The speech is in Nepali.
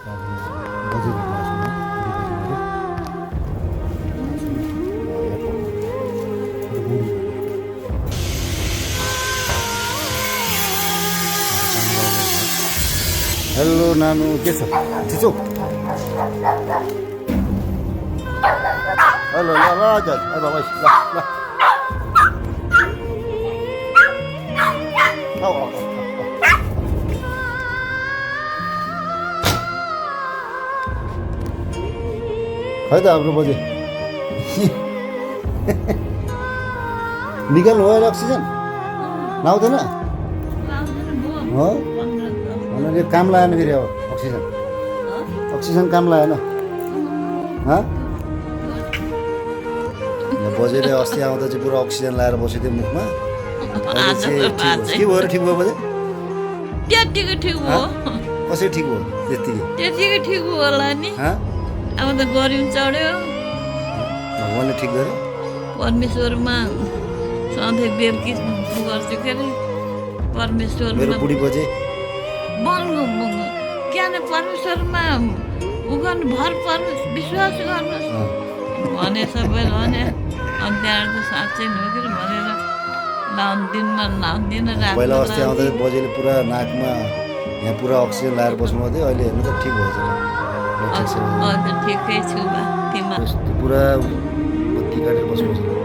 बजे भेट्न आउँछु हेलो नानु के छ ठिक छौ हेलो ल ल ल बाबा ल आऊ आऊ खै त हाम्रो बजे निकाल्नु भयो अक्सिजन लाउँदैन हो अनि यो काम लागेन फेरि अब अक्सिजन काम लागेन बजेले अस्ति आउँदा चाहिँ पुरा अक्सिजन लगाएर बसेको थियो मुखमा के भएर ठिक भयो बजे त्यतिकै ठिक भयो कसरी ठिक भयो त्यतिकै ठिक भयो होला नि अब त गरिम चढ्यो भगवान्ले ठिक गर्यो परमेश्वरमा सधैँ बेलुकी गर्छु के अरे परमेश्वरमा बुढी बजे बङ्गो किन परमेश्वरमा उ गर्नु भर पर्नु विश्वास गर्नुहोस् भने सबैले भने अनि त्यहाँबाट त साँच्चै नोकेर भनेर लाउँदिनमा लाउँदिन पहिला अस्ति आउँदा बजेले पुरा नाकमा यहाँ पुरा अक्सिजन लगाएर बस्नु थियो अहिले हेर्नु त ठिक भएछ ठिकै छु बा तिमीहरू पुरा बत्ती काटेर बस्नु